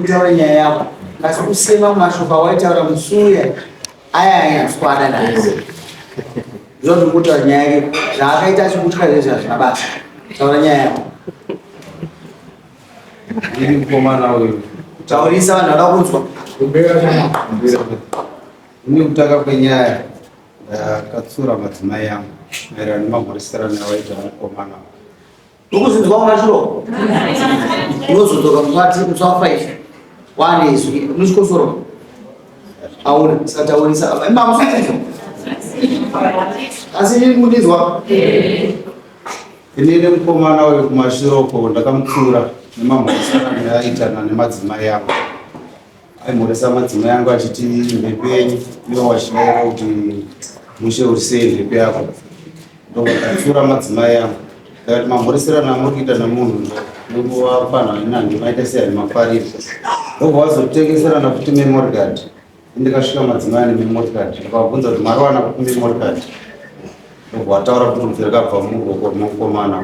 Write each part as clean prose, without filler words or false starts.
Kutaura nyaya yako kasi kusema mashoko awaitaura musuya aya anyatskwana nhasi ndozviri kutaura nyaya yake zvaakaita achikutya zvezvi hazvina basa taura nyaya yako. Ini mukomana uyu. Taurisa vanhu vada kunzwa. Ini kutanga kwenyaya ndakatsura madzimai angu maererano nemamhoresero awaita mukomana. Ukuzinzwa una chiro? Unozodzoka mukati musi wa 5 wane izwi unochikosoro. Auna saka taurisa. Imba musinzwa. Asi ini kundinzwa. Ini nemukomana uyu kumashure uko ndakamutsiura nemamhoresano aiitana nemadzimai angu. Aimhoresa madzimai angu achiti mhepo yenyu ivo vachidaira kuti mushe uri sei mhepo yako. Ndobva madzimai angu. Ndakati mamhoreserano amuri kuita nemunhu ndokuvafanha nandi maita sei handimafariri. Ndobva vazotengeserana futi memory card. Ndikasvika madzimai ane memory card. Ndikavabvunza kuti mariwana kupi memory card. Ndobva vataura kuti rudzi rakabva muruoko rwemukomana.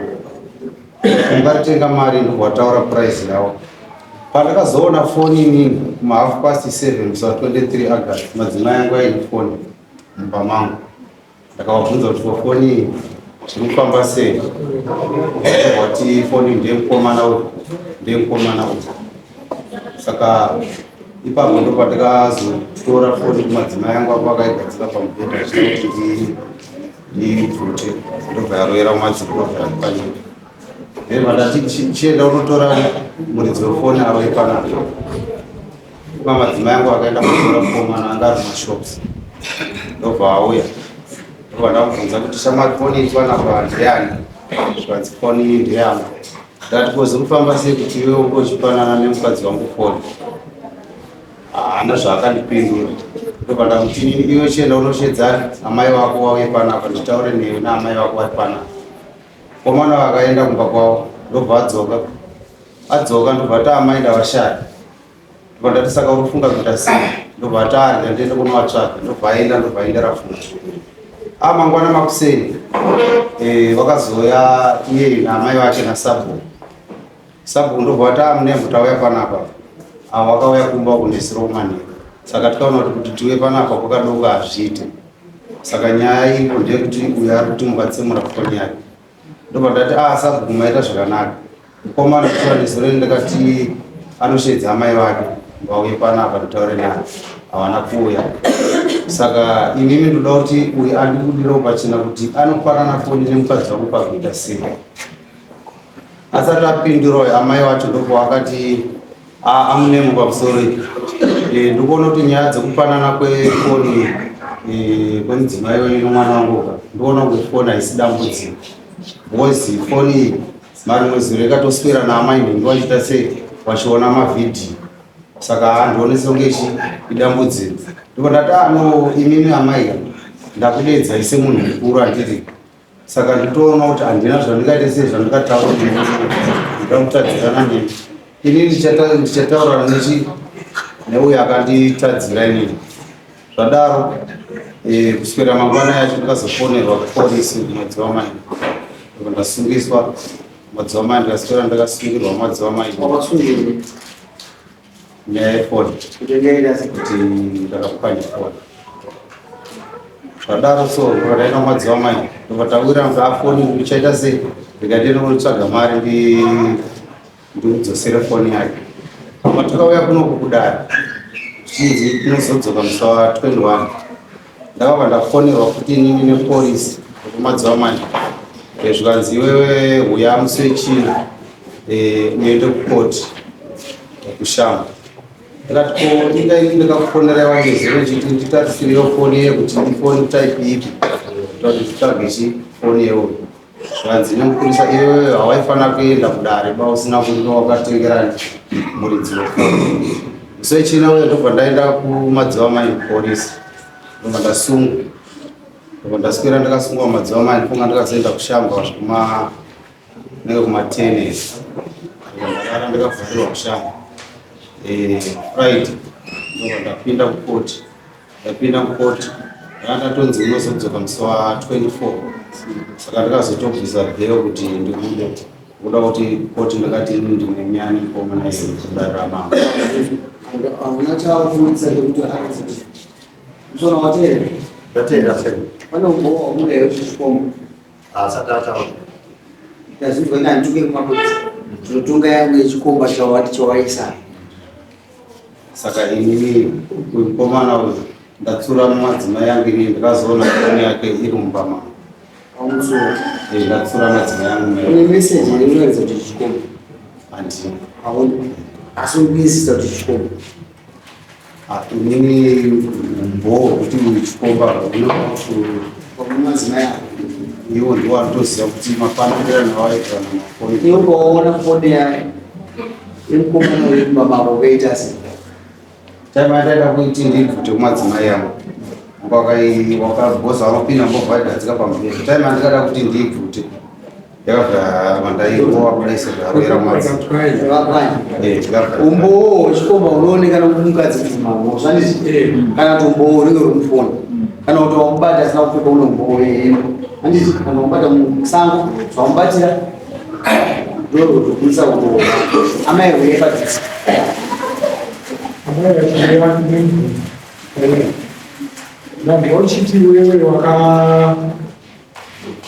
Ungatenga mari ndobva vataura price yavo. Pandakazoona foni inini kuma half past 7 musi wa 23 August madzimai angu aine foni mumba mangu. Ndakavabvunza kuti ko foni iyi zviri kufamba sei? Wati foni ndeyemukomana uyu ndeyemukomana uyu. Saka ipapo ndo pandakazotora foni kumadzimai angu apo akaigadzika pamubhedha achida kuti ndibvute ndobva yarovera mumadziro ndobva yapanyika. Then vandati chienda unotora muridzi wefoni auye panapa. Kuma madzimai angu akaenda kutora mukomana anga ari mumashops ndobva auya ndobva ndamubvunza kuti shamwari foni iri panapa ndeyani zvikanzi foni iyi ndeyangu. Ndati ko zviri kufamba sei kuti iwe unge uchipanana nemukadzi wangu foni? Haana zvaakandipindura. Ndobva ndamuti inini iwe chienda unoshedza amai vako vauye panapa nditaure newe naamai vako vari panapa. Komana vakaenda kumba kwavo ndobva adzoka. Adzoka ndobva ati amai ndavashaya. Ndobva ndati saka uri kufunga kuita sei? Ndobva ati arya ndiende kunovatsvaga. Ndobva aenda ndobva aendera futi. Ah mangwana makuseni eh, vakazouya iye naamai vake nasabhuku. Sabhuku ndobva vati ah munembo tauya panapa. Avo vakauya kumba kunesero kumanheru. Saka tikaona kuti kuti tiuye panapa kwakadoka hazviite. Saka nyaya iripo ndeyekuti uyo ari kuti mukatsemura foni yake. Ndobva ndati ah sabhuku maita zvakanaka. Mukomana kutora nezuro ndakati anosheedza amai vake vauye panapa nditaure naye. Havana kuuya. Saka imimi ndoda kuti uyu andibudirewo pachena kuti anopanana foni nemukadzi wangu pakuita sei. Asati apindura amai vacho ndopavakati amunemo pamusoro iyi ndikuona kuti nyaya dzekupanana kwefoni kwemudzimai wenyu nomwana wangu ka ndikuona kunge foni haisi dambudziko because foni iyi marimwe zuro ikatoswera naamai nhingi vachiita sei vachiona mavhidhiyo saka handione sekunge ichi idambudziko ndiko ndati ano imimi amai ndakudedzai semunhu mukuru handiti Saka nditoona kuti handina zvandingaite sei zvandingataura kuti ndinoda kutadzirana nemi. Ini ndichataurana nechi neuyo akanditadzira inini. Zvadaro eh, kuswera mangwana yacho ndikazofonerwa kupolisi mwedzi wamai. Ndobva ndasungiswa mwedzi wamai ndikaswera ndakasungirwa mwedzi wamai. Wakasungirwa nyaya yefoni kuti ndakapwanya foni zvadaro so ndokataenda kumadzima mai ndokatawira kuti afoni ndichaita sei ndikaenda ndinotsvaga mari ndikudzosere foni yake patakauya kunoku kudare chinzi tinozodzoka musi wa 21 ndakabva ndafonerwa futi inini nepolisi yekumadzima mai zvikanzi iwewe huya musi wechina eh, uende kukoti kushamba ndikati ko inga ini ndakakufonerai wangezero chiti nditarisirirewo foni iye kuti ifoni type ipi kuti nditsvage chi foni iyoyo zvikanzi nemupurisa iwewe hawaifanira kuenda kudare ba usina kunge wakatengerani muridzi wefoni musi wechina uye ndobva ndaenda kumadziva mai polisi ndobva ndasungwa ndobva ndaswera ndakasungwa madziva mai ndifunga ndakazoenda kushamba zvekuma nenge kuma-10 ndarara ndakavharirwa kushamba eh, Friday ndobva ndapinda kukoti ndapinda mukoti ndanga ndatonzi unozodzoka musi wa 24 saka ndakazotobvisa bhero kuti ndibude. Kuda kuti koti ndakati ini ndine nyaya nemukomana iye kudarira mama. Hauna chakuburitsa chekuti aridze. Musona wateerera? Ndateerera sei? Pane umbowo wamuda here kuti chikomba? Asati ataura. Ndazvinzwa ini handituke kumapurisa. Tinotonga yangu yechikomba chawati chawaisa. Saka inini uyu mukomana uyu ndatsura madzimai yangu inini ndakazoona foni yake iri mumba mangu. Pamusoro. Eh, ndatsura madzimai yangu. Une message inoratidza kuti chikomba? Handina. Hauna. Asi uri kuinsista kuti chikomba? Ah, inini umbowo hwekuti uyu chikomba Madzimai ako. Iwo ndiwo anotoziva kuti mafananirano awaitirana mafoni. Iwe ukaona foni yemukomana uyu mumba mako ukaita sei? Time yandaida kuiti ndibvute kumadzimai yangu wakabhoza vanopinda mbobva vaigadzika pamubhedha. Time yandikada kuti ndibvute yakabva mandairowa kudai sezvaroera madzimai. Vakanya. Eh, yakabva. Umbowo wechikomba unooneka nomukadzi kudzimambo zvanditi kana kuti umbowo unenge uri mufoni kana kuti wamubata asina kupfeka une umbowo yehembe handiti kana wamubata musango zvamubatira ndorotobudisa umbowo. Amai huye padzisi. Amai vachireva nemubvunzo. Nambwa uchiti wewe waka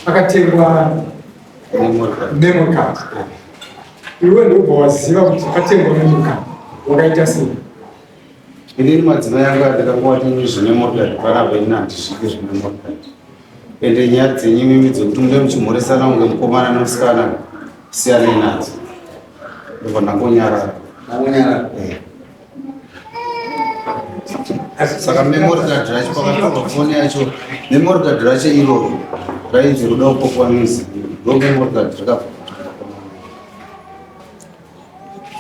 akatengwa memory card. Iwe ndobva waziva kuti akatengwa memory card. Wakaita sei? Inini madzimai angu andikangowati ini zvine memory card panapa ini handisviki zvine memory card. Ende nyaya dzenyu imimi dzekuti munge muchimhoresana kunge mukomana nemusikana siyanai nadzo. Ndobva ndangonyarara. Ndangonyarara. Eh. Saka memory card racho pakatorwa foni yacho, memory card racho iroro rainzi ruda kupopwa news, ndo memory card rakabva.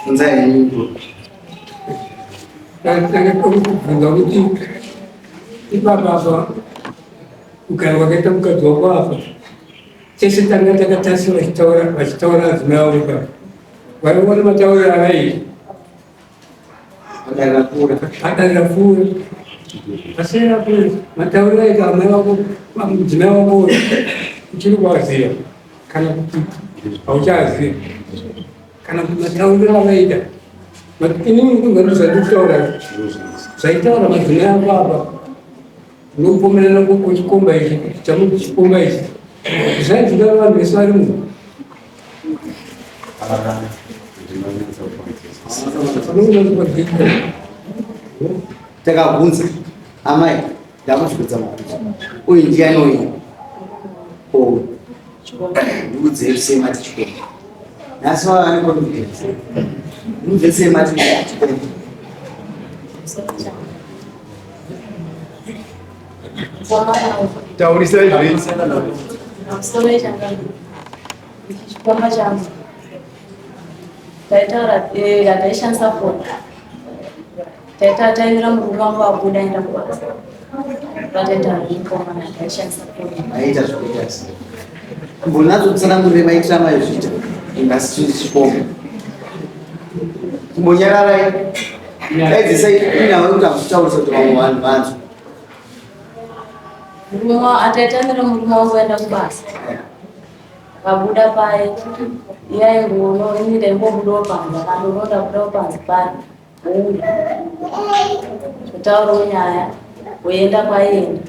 Unzai henyu. Ndanga kubvunza kuti ipapapa kugara kwakaita mukadzi wako apa tese tanga takatarisa vachitaura vachitaura adzimai avo ipapa vaiona matauriro avaiita. Adarira pfuura. Adarira pfuura asiyana kure matauriro aita amai vako mudzimai wako uchiri kuvaziva kana kuti hauchazivi kana kuti matauriro avaita inini ndingati zvandikutaura zvaitaura madzimai ako apa nokupomerana kwechikomba ichi chamuti chikomba ichi zvaidzinga vanhu vese vari mu Takabvunza amai, ndakuzvikudza mabvunzo uyu ndiani uyu? O ndiudzei sei mati chikomba nhasi vava ane confidence. Ndiudzei sei mati chikomba? Taurisai zvenyu. Pamusoro yechangamire, chikomba changu taitaura taishandisa foni taita taimira murume wangu abuda aenda kubasa vataitaura nemukomana taishandisa foni. Maita zvekuita sei? Mbonatso-tsanangurire maitira maizviita ingasi chikomba. Kumbonyararai daidzisai inawe kuti hamutaurisa kuti vamwe vanhu vanzwe. Murume ataitamira murume wangu aenda kubasa akabuda paye iye aingono ini ndaingobudawo panze akandono ndabudawo panze pari ouya totaurawo nyaya oenda kwaienda.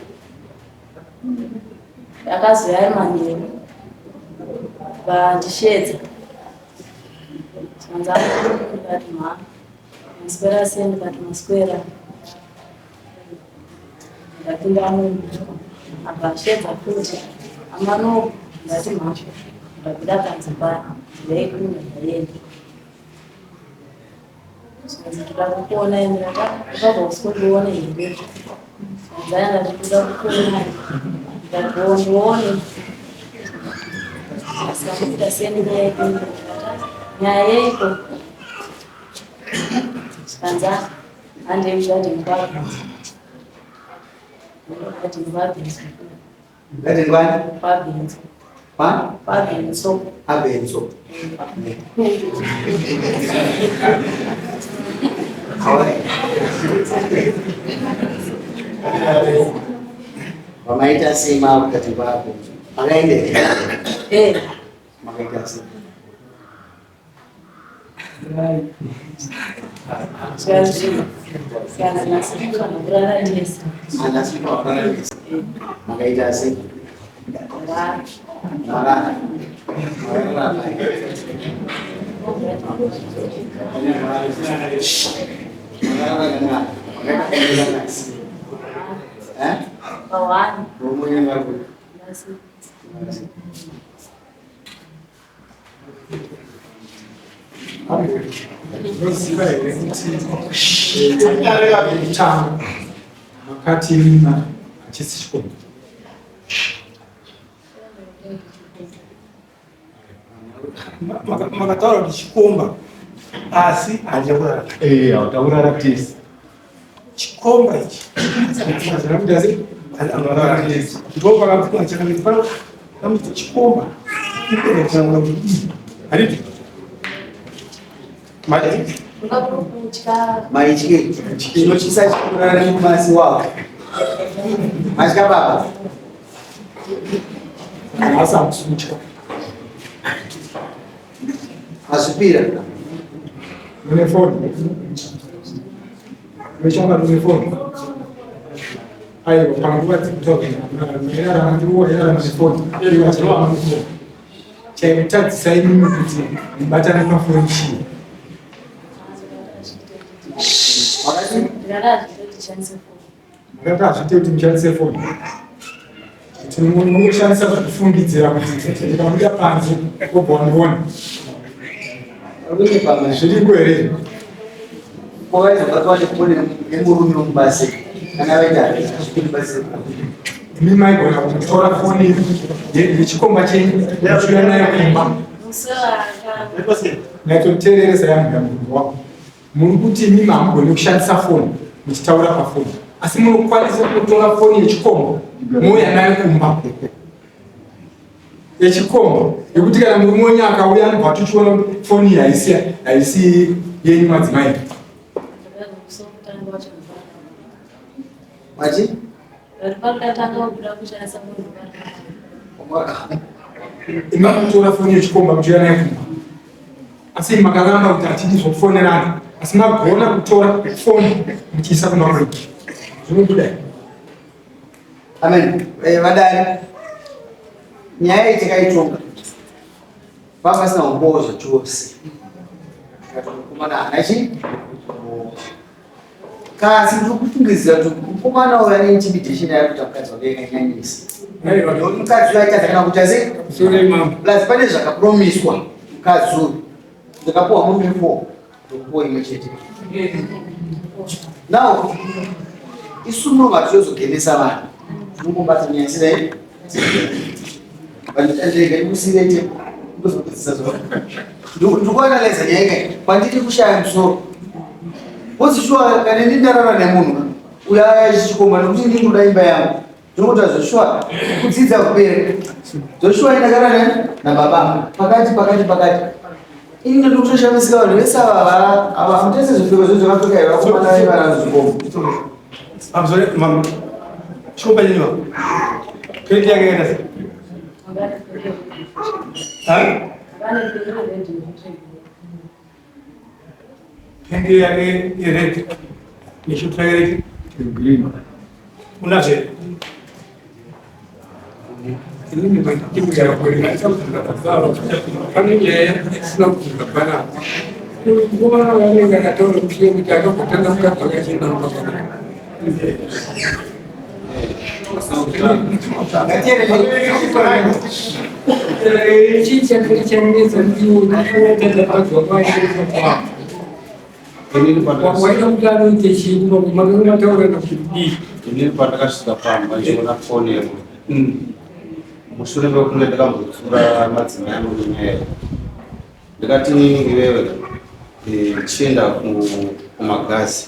Akazouya ari manheru vandishedza zvanzi ndikati mha maswera sei? Ndikati maswera. Ndapinda mumba abva ashedza futi amano ndati mha ndabuda panze paya ndaikunda ndaenda zvanzi ndoda kukuona ini. Ndakabva usiku ndione here? Zvanzi aya ndati ndoda kukuona. Ndati ndione asi kamuita siyani nyaya yedu. Ndikati nyaya yeiko? Zvikanzi handei kugadheni kwabhinzi. Gadheni kwabhinzi. Gadheni kwani? Kwabhinzi. Kwa? Kwabhinzo. Abenzo. Alright. Vamaita sei makati kwabhenzo? Makaenda here? Eh. Makaita sei? Makaita sei? Marara. Marara. Eh? Unoziva here kuti kutanga makati rima hachisi chikomba? Makataura kuti chikomba asi handina kurara. Eh, taurara tese. Chikomba ichi ndopakachakamiti chikomba handiti Maitye chinotyisa chikurara nemumasi wako. Matya baba. Nhasi hamusi kutya. Mazvipira. Mune foni? Mune mune foni? Aiwa, panguva dzekutaura yararama nefoni. Chaikutadzisai imimi kuti mubatane pafoni chii? Makati hazviite kuti mushandise foni. Kuti mungoshandisa zvekufungidzira kuti ndikabuda panze wobva wandiona. Zviriko here? Kwakaizobatwa nemurume wemubasa kana vaita basa. Imi maigona kutora foni yechikomba chenyu muchiuya nayo kumba. Nyatsoteereresa yambuya mubvunzo wako. Muri kuti imimi hamugoni kushandisa foni muchitaura pafoni, asi munokwanisa kutora foni yechikomba mouya nayo kumba yechikomba, yekuti kana murume wenyu akauya anobva atochiona kuti foni iyi haisi yenyu madzimai. Mati? Imi makutora foni yechikomba muchiuya nayo kumba, asi makaramba kuti hatidi zvokufonerana, asi magona kutora foni muchiisa kumba kwenyu. Zvinobuda. Amen. Vadare, nyaya iyi takaitonga panga pasina umbowo zvachose. Tikati mukomana haana chii, kasi ndiri kufungidzira kuti mukomana uyu ane intimidation yaari kuita mukadzi wake yakanyanyisa. Nekuti mukadzi uyu aitadza kana kuita sei? Plus pane zvakapromiswa mukadzi uyu, ndakapuwa mombe 4, ndokupuwa imwe chete. Now isu munhu hatizozogenesa vanhu, tinongobata nyaya sei ndega ndikusirete ndozopedzisa zvo. Ndikuanalaiza nyaya ikai kwandiri kushaya musoro wozi shuwa kana ini ndarara nemunhu uyo achichikomba nekuti ini ndoda imba yangu, ndinokuta zvoshuwa kudzidza kupera zvoshuwa indakarara nababa pakati pakati pakati. Ini ndinokutoshamisika vanhu vese ava ava hamutese zvipfeko zvo zvakapfeka here vakomana vevana zvikomba. Pamusoro mama, chikomba chenyu pendi yake yakaita sei? Ha? Pendi yake yered neshutu yake green. Unazve? Pane nyaya isina kubvunza panapa. Mukomana wanenge akataura kuti kuti akambotanga mukadzi wakachena. Chii chakati chanetsa kuti mukadzi wako aende Inini pandakasvika waida kuti anoite chii makanga mataura kuti kudii? Inini pandakasvika pamba ndichiona foni yemunhu mushure mekunge ndakambotsura madzimai angu nenyaya iyi, ndikati iwewe chienda kumagazi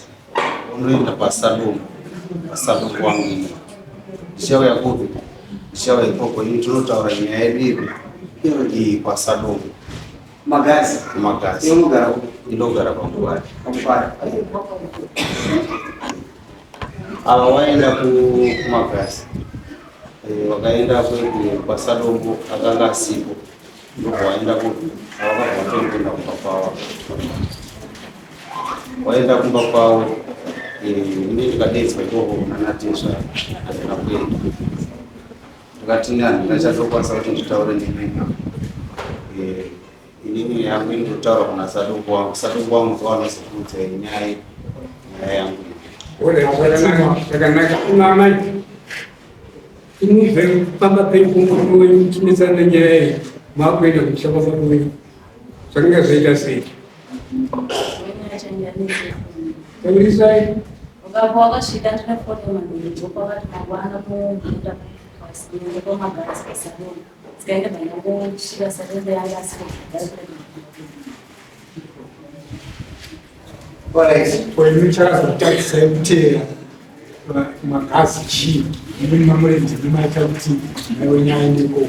unoenda pasadombo, pasadombo wangu ine ndichauya kupi, ndichauya ikoko, ini tinotaura nyaya yedu ipi iyi kwasadombo. Magazi? Kumagazi. Iwe unogara kupi? Ndinogara panguva. Pamupara. Ava waenda kumagazi, wakaenda kwasadombo akanga asipo. Ndobva waenda wakabva watongoenda kumba kwavo. Waenda kumba kwavo, ini ndikadeedzwa ikoko kuna natezva handina kuenda. Ndakati ini handina chandokwanisa kuti nditaure nemi. Inini yangu indotaura kuna sadungu wangu, sadungu wangu ndiwo anozokuudzai nyaya nyaya yangu. Zvakanaka amai imubve pamba penyu kumurume wenyu muchinetsana nenyaya iyi makuenda kumusha kwababa wenyu zvakanga zvaita sei? Taurisai. Ukabva wakasvika ndine foni yemanheru ndopakati mangwana muenda pamagasi pasalon sikaenda bandangosvika salon yanga asiko Imi chakazokutarisai kuteera magazi chii imi mamurenje nemaita kuti maiwe nyaya ndiko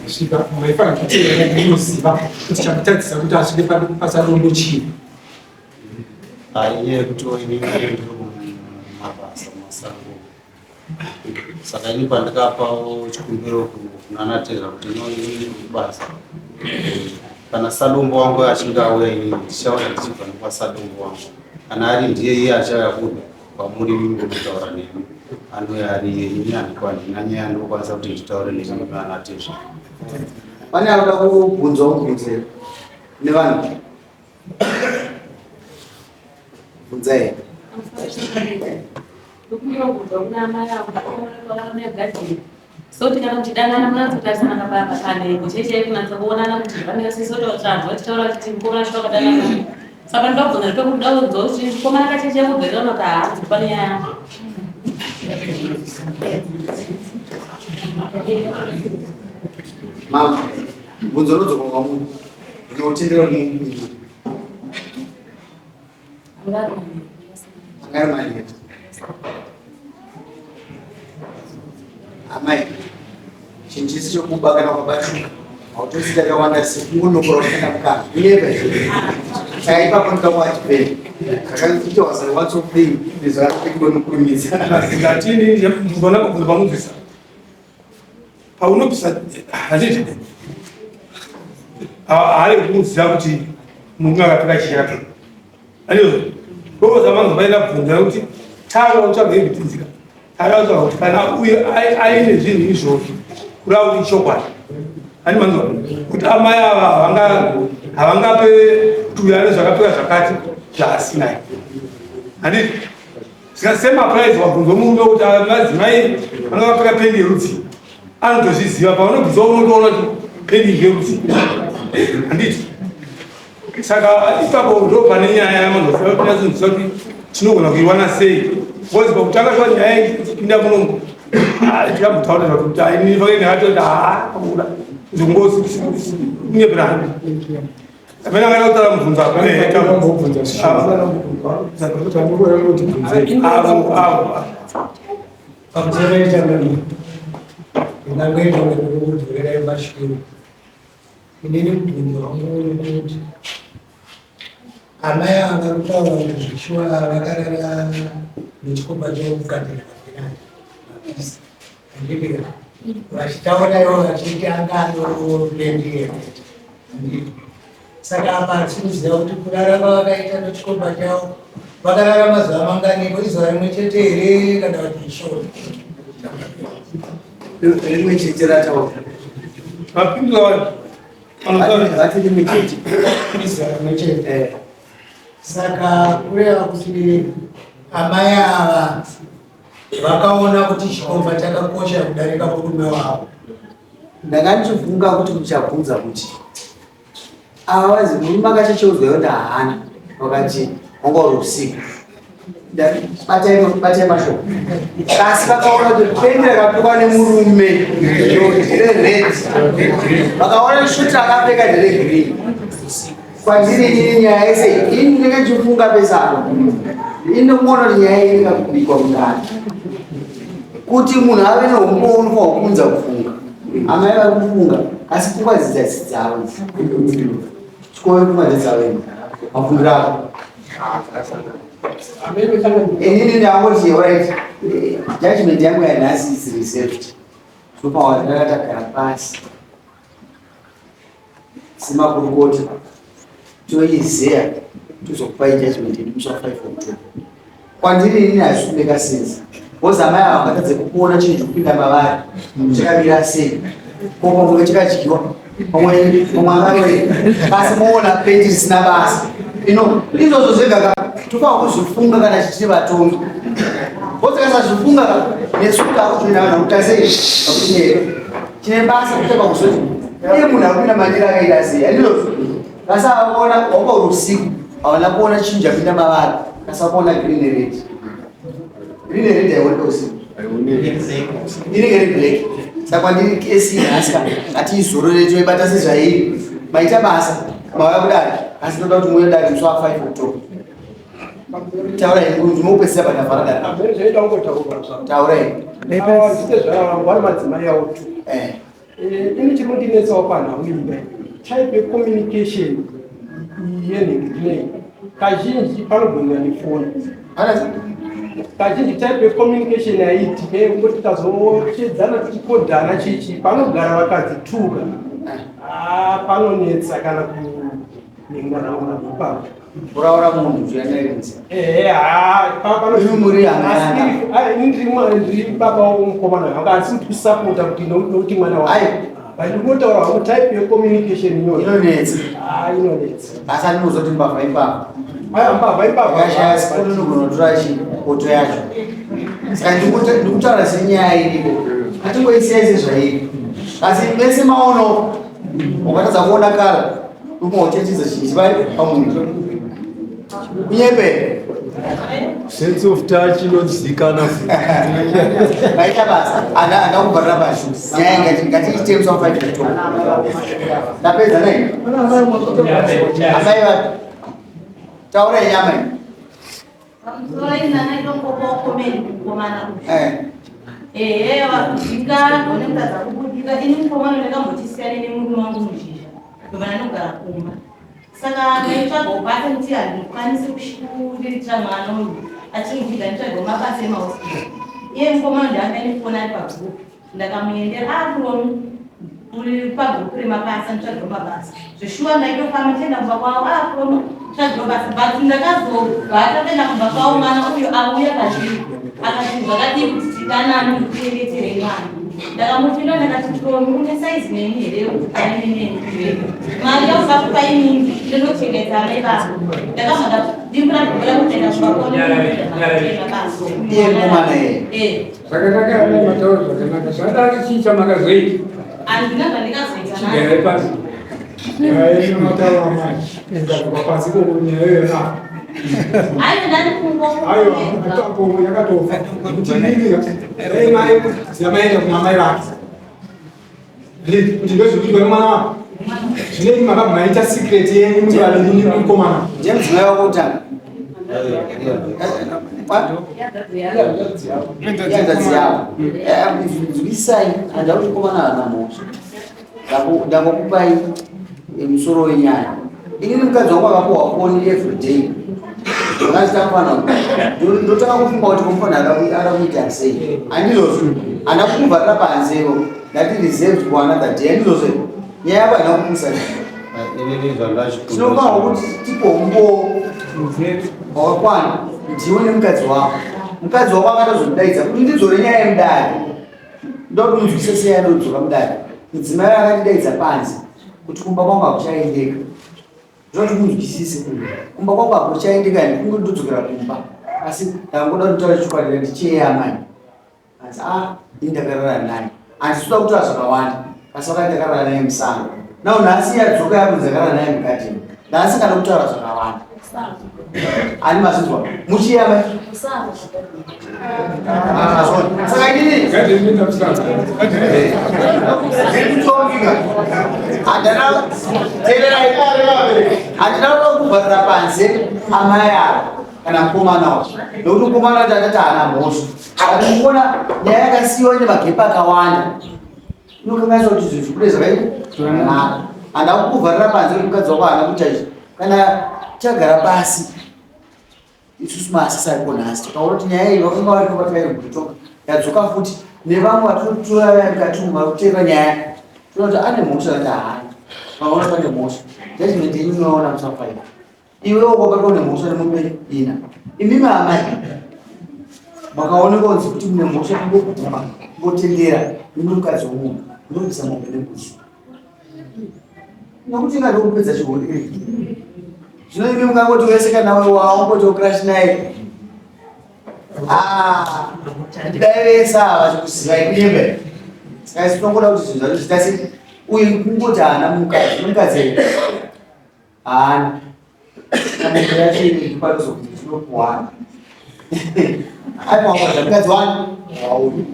svika maifanira kuteera munoziva kuti chakutadzisa kuti asvike pasadombo chii. Inyaya yekuti ini ndiri kumabasa mumasango saka ini pandikapawo chikumbiro kunana tezva kuti no ini ndiri kubasa kana sadombo wangu achinge auya inini ndichauya ndichibva nekwasadombo wangu kana ari ndiye iye achauya kuda kwamuri imi kutaura nemi anouya ari iye ini handina nyaya ndinokwanisa kuti nditaure nemi nana tezva. Pane anoda kubvunzwa mubvunzo here nevanhu? Bvunzai. Soti kana muchidanana munatsotarisana papanhengo chaichai kunatsa kuonana kuti zvakamira sei soti vatsvanzwa vachitaura vachiti mukomana shuwa akadanana saka ndobvunza ndipekuda kunzwa kuti mukomana kacheche kubverera unoti haanzi pane nyaya. Mama, bvunzo unodzoka kwamuri. Ndinotendera kuti angari manheru. Amai, chinhu chisi chokuba kana ukabatuka hautosi chakawanda sekungonokora kuenda mukana. Inyepa izvo. Saka ipapo ndikakuachipei. Zvakaita wasa watsopei nezvakakunokurumidza. Ngatini mugona kubvunza pamubvisa. Paunobvisa handiti haari kuziva kuti murume akapfeka chii chakapfeka. Andizvo. Ndoza mangu vaenda bvunza kuti tanga utsvaga yekutinzika. Tanga utsvaga kuti kana uye aine zvinhu izvozvo kureva kuti ichokwadi. Ani manzwa kuti amai ava havanga havangape kuti uyu ane zvakapfeka zvakati zvaasina. Handiti saka same applies wabvunzwa murume kuti madzimai vanga vapfeka pendi yerudzi anotozviziva paunobvunzwa unotoona kuti pendi yerudzi handiti saka ipapo ndo pane nyaya yamanozova tinyatsonzwa kuti tinogona kuiwana sei because pakutanga shuwa nyaya ichipinda munomu tikambotaura kuti ini pake ndakatoti haa pakuda zvingokunyepera handi amene angada kutaura mubvunzo apa avo avo Pamusoro ichamani ndingangoita nekukudzorera mashure. Inini mubvunzo wangu uri kuti amai ava vari kutaura kuti zveshuwa vakarara nechikomba chokugadzirira mapisi handiti ka vachitaura ivo vachiti anga anopendiera handiti saka apa hatisi kuziva kuti kurara kwavakaita nechikomba chavo vakarara mazuva manganiko izuva rimwe chete here kana kuti ishona Rimwe chete rataura. Vapindura vanhu. Vati rimwe chete. Izuva rimwe chete. Eh. Saka kureva kuti amai ava vakaona kuti chikomba chakakosha kudarika murume wavo. Ndanga ndichifunga kuti muchabvunza kuti ava vanzi murume akachecheudzwa yoti haana vakati wanga uri usiku. Batai batai mashoko. Asi vakaona kuti pendi rakapfekwa nemurume nderered. Vakaona shuti akapfeka nderegreen. Kwandiri inini nyaya yese ini ndinenge ndichifunga pese apa. Ini ndinoona kuti nyaya iyi ingakubikwa mundani. Kuti munhu ave neumbowo unofanirwa kuunza kufunga. Amai vari kufunga asi pfungwa idzi dzasi dzavo idzi. Chikoro pfungwa dzedzavo idzi. Mafungiro ako. Inini ndangoti alright. Judgment yangu yanhasi is reserved. Topa ndakatagara pasi. Semakurukota toizeya tozokupai judgment yedu musi wa 5 October. Kwandiri inini hazvisi kumeka sense because amai ava vakatadze kukuona chinhu chikupinda mavari chakamira sei, ko pamwe chakadyiwa, pamwe pamwe angawe basi moona peti risina basa ino. Izvozvo zvega ka tofanira kuzvifunga kana tichiri vatongi, because tikasazvifunga ka nesu takutoenda vanhu vakuita sei vakutinyepa. Chine basa kutanga kuzoti iye munhu akupinda mandiri akaita sei, handizvozvo? Vasaona wanga uri usiku, havana kuona chinhu chapinda mavari, vasakuona green red. Green red haioneka usiku, inenge iri black. Saka kwandiri kesi nhasi ka hatiizorore, toibata sezvairi. Maita basa mauya kudare, asi toda kuti muuye dare musi wa 5 October. Taurai, ndinopedzisa pandavhara dare. Zvaida kungotaurwa zvavo. Taurai. Ndite zvavari madzimai avo tu. Ini chiri kundinetsawo panhau iyi type yecommunication yenhingirei. Kazhinji panogonera nefoni. Kazhinji type yecommunication haiti yekungoti tazochedzana tichikodhana chichi panogara vakadzi tuka. Ah, panonetsa kana kuningana ipapo. Kuraura munhu zviyanairidza. Ehe, ha, pano Imi muri hama yana. Ini ndiri mwana, ndiri baba womukomana wangu, asi kuti kusapota kuti nokuti mwana wangu. Ayi. But ndinotaura hangu type yecommunication iyoyo. Inonetsa. Ah, inonetsa. Asi andinozoti mbavha ipapo. Aya mbavha ipapo. Yakashaya sikuru inogonotora chi poto yacho. Saka ndikutaura senyaya iripo. Atingoisiyai sezvairi. Asi mese maono ukatadza kuona kala unochechidza chinhu chivari pamunhu. Kunyepe. Sense of touch inozikanwa. Maita basa. Ana ana kubvarira pasi. Nyaya ngatiite musi wa 5 October. Ndapedza nei? Amai vapi? Taurai nyama iyi. Pamusoro inana itongopawo comment mukomana uyu. Eh. Ehe, ndingagone kutadza kubudira. Ini mukomana ndakambotisiyane nemurume wangu muzhizha. Ndobva ndanogara kumba. Saka ndaitsvagawo basa nekuti handikwanisi kuriritira mwana uyu. Achimubvida nditsvagawo mabasa emahospital. Iye mukomana ndaanga nefoni ari pagroup. Ndakamuendera akuromi uri pagroup remabasa, nditsvagawo mabasa. Zveshuwa ndaitofamba ndichienda kumba kwavo, akuromi tsvagawo basa. But ndakazobva tatoenda kumba kwavo, mwana uyu auya kazviri akati zvakadii kuti tidanane ndikuchengeterei mwana. Ndakamupindura ndakati, Tomi, une saizi neni here kuti danane neni iwewe? Mari yakuda kupa inini ndinochengeta amai vako. Ndakabva ndadimbura ndikuda kuenda kumba kwavo mabasa. Iye mukomana iye. Eh. Zvakanaka amai, mataura zvakanaka. Zvadari chii chamakazoita? Handina zvandikazoita. Chigarai pasi. Nyaya inotaura mai ingabva pasi koko nyaya iyona. Aiwa, ndani Aiwa, apo yakatofa kuti inini dai mai zamaenda kuna mai vake kuti ndozvikuitwa nemwana wako zvinei, makabva maita secret yenyu muri vaviri nemukomana. Ndiye mudzimai wako kutanga. Ihanzvadzi yavo. Nzwisai, handida kuti mukomana haana mhosva. Ndangokupai musoro wenyaya. Inini mukadzi wangu akapuhwa foni everyday. Ndakazitafana. Ndotanga kufunga kuti mufana ada kuita sei. Handizvozvo. Handina kumuvharira panzevo. Ndati reserved for another day. Handizvozvo. Nyaya yako haina kumusa. Inini zvandachikumbira. Tinofanirwa kuti tipombo wakakwana ndiwe nemukadzi wako. Mukadzi wako akatozomudaidza kuti ndidzore nyaya yemudare. Ndoda kuti munzwise sei anodzoka mudare. Mudzimai akatidaidza panze kuti kumba kwangu hakuchaendeka. Ndoda kuti munzwisise, kumba kwangu hakuchaendeka, ndikunge ndodzokera kumba, asi ndangoda kuti nditaure chokwadi ndicheya amai. Hanzi a ini ndakarara naye, handisi kuda kutaura zvakawanda, asi vakati ndakarara naye musango. Nao nhasi yadzoka yakunzi ndakarara naye mugadheni. Ndasingada kutaura zvakawanda. Ani mazvinzwa muchiyama? Saka inini ndikutongiga, handana teererai, handina kuda kuvharira panze amai ava kana mukomana wacho, nekuti mukomana wacho atati haana mhosva. Akati mukuona nyaya yakasiyiwa ine magepa akawanda, inokanganisa kuti zvinhu zvibude zvakanaka. Handina kukuvharira panze kuti mukadzi wako haana kuita izvi. Kana chagara pasi isusu maasisi ariko nhasi, tikaona kuti nyaya iyi vakanga variko vatakairi kutoka yadzoka futi nevamwe vatinotora vaya mukati umu vari kuteera nyaya, toona kuti ane mhosva kuti haana. Maona pane mhosva. Judgment yenyu munoona musafaira. Iwe wakabatwa nemhosva nemombe ina. Imimi amai makaonekwa kunzi kuti mune mhosva kungobvuma kungotendera mune mukadzi womunhu munobvisa mombe nembudzi. Nokuti ingade kupedza chihure. Zvino imi mukangoti wese kana waungoti wokrash naye. Ah, dai vese ava vachikuzivai kunyembe. Saka isu tinongoda kuti zvinhu zvacho zviita sei? Uyu kungoti haana mukadzi, mukadzi here? Haana. Mombe yacho iri panozokuti tinopuwana. Aiwa mukadzi wani? Wauyu.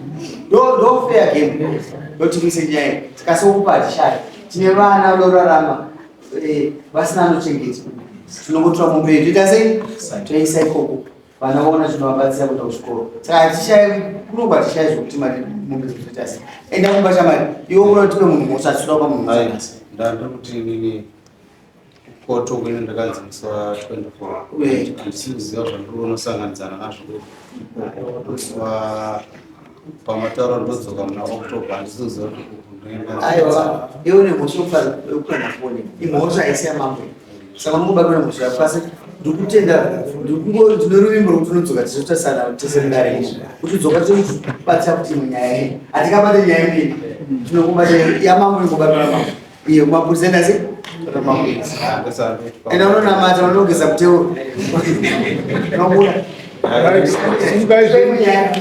Ndo ndo fair game. Ndotimise nyaya. Tikasokupa hatishayi. Tine vana vanorarama eh, vasina anochengeta. Tinongotora mombe yedu toita sei? Toisa ikoko. Vana vaona zvinovabatsira kuenda kuchikoro. Saka hatishayi kuno hatishayi zvokuti mari mombe dzotoita sei. Enda kumba shamari. Iwe unoda kuti tipe munhu mhosva hatitoda kupa munhu mhosva nhasi. Ndandiri kuti inini koto kwene ndakanzi musi wa 24 handisi kuziva zvandiri unosanganidzana nazvo musi wa pamataura ndodzoka muna October, handisi kuziva kuti uku Aiwa, iwe une mhosva yekupanda foni. Imhosva haisi yamambo. Saka unongobatwa nemhosva yako asi ndikutenda ndikungori ndine ruvimbo rwekuti unodzoka tizotarisana tese mudare izvi. Kuti dzoka tokubatsira kuti imwe nyaya iyi. Hatingabate nyaya mbiri. Tinongobata yamambo ingobatwa namambo. Iye kumapurisa enda sei? Kumapurisa. Enda unonamata unogeza muteuro. Unobuda. Simukai zvenyu. Nyaya.